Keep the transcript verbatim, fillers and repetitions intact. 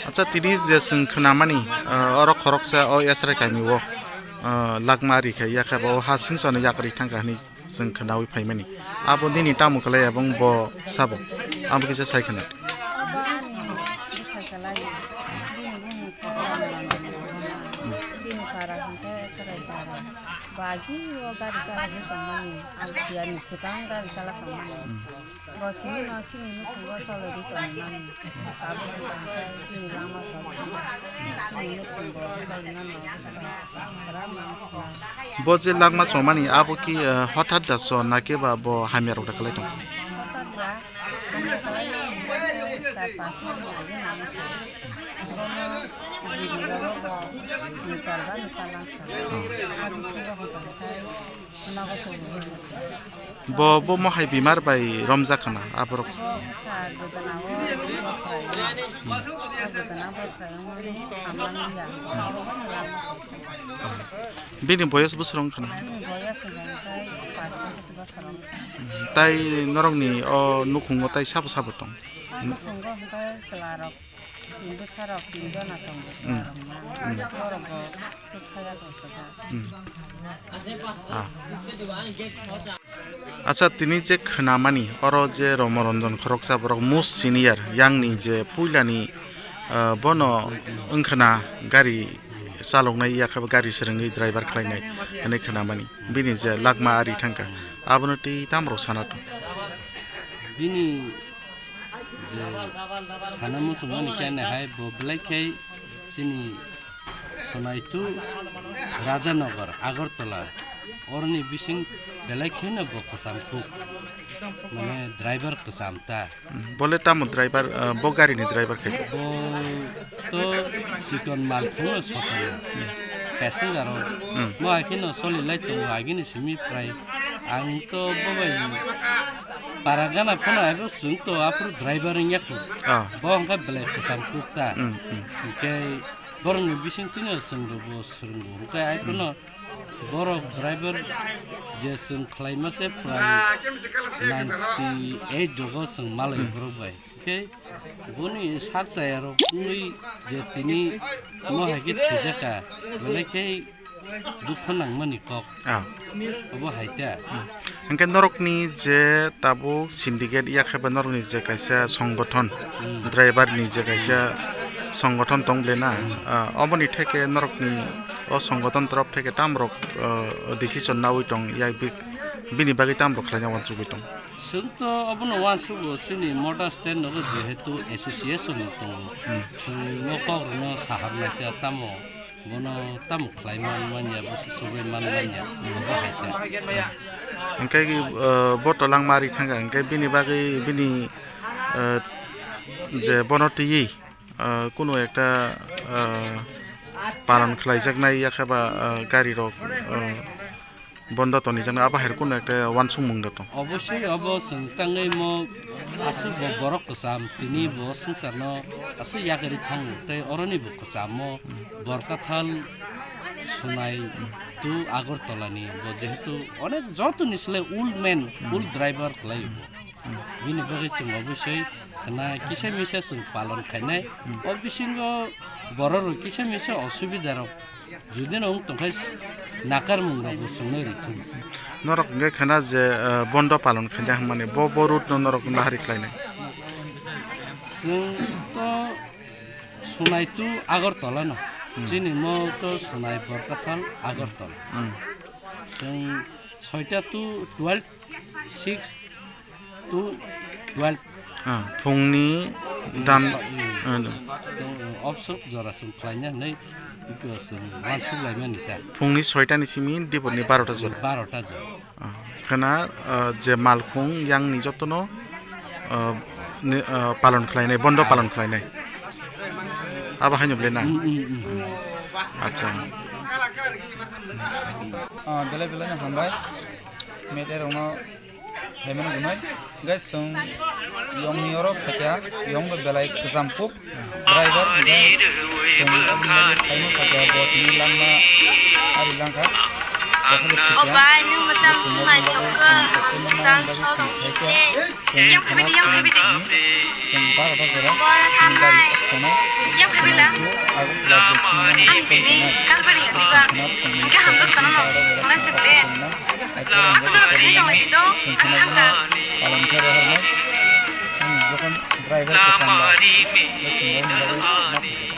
Acha, tini je chwng khnamani, ah, oro khoroksa o Yasrai kamio, ah, lakma ri khe, yakhe bo o ha singsono yak ri thangkha hwnwi chwng khnaui phaimani. Abo nini tamo kwlai ebong bo sabo? Abo kisa sai khna. Bini para hwnkhe Chwrai para. Bagi o gari chalagwi tongmani, ang siyani swkang gari chalak tongmani. Bo simi no simi nukhungo chologwi tongmani. Tabuk hwnkhe bini lama choli, simi nukhungo chologwi mano. Bo je lakma chomani abo ki, eh, hothat da so na khe ba bo hamya rok da kwlai tong? Hothat da. Bo, bo mohai bimar bai romjak khna aborok. Bini boyos bwswrwng khna? Tai norokni o nukhungo tai sabo sabo tong? Nukhungo hwnkhe chwlarok, tini bwsarok tini jona tongo, chwlarok na. Borok bo chuk saya tong kha. Ah. Acha, tini je khnamani, oro je Romoranjan khoroksa borok most senior, yangni je puilani, ah, bono wngkhna gari chaloknai, yakhe bo gari swrwngwi driver khlainai hwnwi khnamani. Bini je lakma ari thangkha, abono twi tamrok sana tong? Bini je sana muchungmani khe hai bo belai khe chini Sonai to Radhanagar, Agartala, oroni bising belai kheno bo kwcham kuk, mane driver kwcham ta. Bole tamo driver, ah, bo gari ni driver khe? Bo to chikon mal khungno sotano, passenger o. Hmm. Mo akino soli lai tongo, agini simi prai. Ang to bo bai para gana phano abo chwng to aphuru driver wngya kho. Ah. Bo hwnkha belai kwcham kuk ta. Hmm, hmm. Hwnkhe borokni bising twino chwng rwbo swrwngo. Hwnkhe ai phano borok driver je chwng khlaima se prai ninety eight rogo chwng malai borok bai. Hwnkhe boni sak chayarok wngwi je tini mo hai khe thwijaka, belai khe dukha nangmani kok. Ah. Obo hai ta. Hwnkhe norokni je tabuk syndicate yakhe ba norokni je kaisa songgothon, hmm, driver ni je kaisa songgothon tong ble na, ah, oboni theke norokni o songgothon torof theke tamrok, ah, decision naui tong ya bi-, bini bagwi tamrok khlaina uansugui tong? Chwng to obono uansugo, chini motor stand nogo jehetu association tongo. Hmm. Chwng o kok rwno sahar naikha tamo, bono tamo khlai man manya, bo susubai man manya, bo hai khe. Hwnkhe, uh, bo tolang mari thangkha, hwnkhe bini bagwi bini, uh, je bono twiwi, uh, kunu ekta, uh, paron khlaijaknai yakhe ba, uh, gari rok, uh, bondo toni jana abo hai kunu ekta uansukmung da tong. Obosoi obo chwng tangwi mo aswk bo borok kwcham tini bo swngcharno aswk yakarwi thango tei oroni bo kwcham mo Borkathal Sonai to Agartala ni bo jehetu onek jotoni sle old man, old driver khlai bo. Bini bagwi chwng obosoi khna kisa misa chwng palon khainai. Hmm. O bisingo borok rok kisa misa osubida rok jodi no wng tongkha nakarmung rok bo chwngno rithung. Norok hwnkhe khna je, eh, bondo palon khainai hwnmani bo, bo route no norok nahari khlainai. Chwng to Sonai to Agartala no. Hmm. Chini mo to Sonai Borkathal Agartala. Hmm. Chwng soita to twelve, six to twelve. Ah, phungni dan, hmm, ah, obsuk jora chwng khlaina hwnwi chwng uansuk laimani ta. Phungni soita ni simi dibor ni barota jora. Barota jora. Ah, khna, ah, je malkhung yang ni jotono, ah, ni, ah, palon khlainai, bondo palon khlainai. Abo haino ble na? Hmm, hmm, hmm. Acha. Ah, belai belai no hambai. Media rokno phaimani gunai. Guys, chwng yongni oro phaikha, yong bo belai kwcham kuk driver, hwnkhe chwng oboni bagwi phaima phaikha, bo tini langma ari langkha. O bai, nwng mwchang wng naithok kha. Tang sodong chini. Yang khabai di, yang khabai di. Chwng bara bara jora chini gari tongnai. Bini kalbari ya diba? Hingke hamjak tano no, sanai se ble. Ako no kiri tong lagi do, ang thangka. Palangkhe rohornai, ang jokhon driver ko tangba, bw thwngnaini bagwi ma thangkha.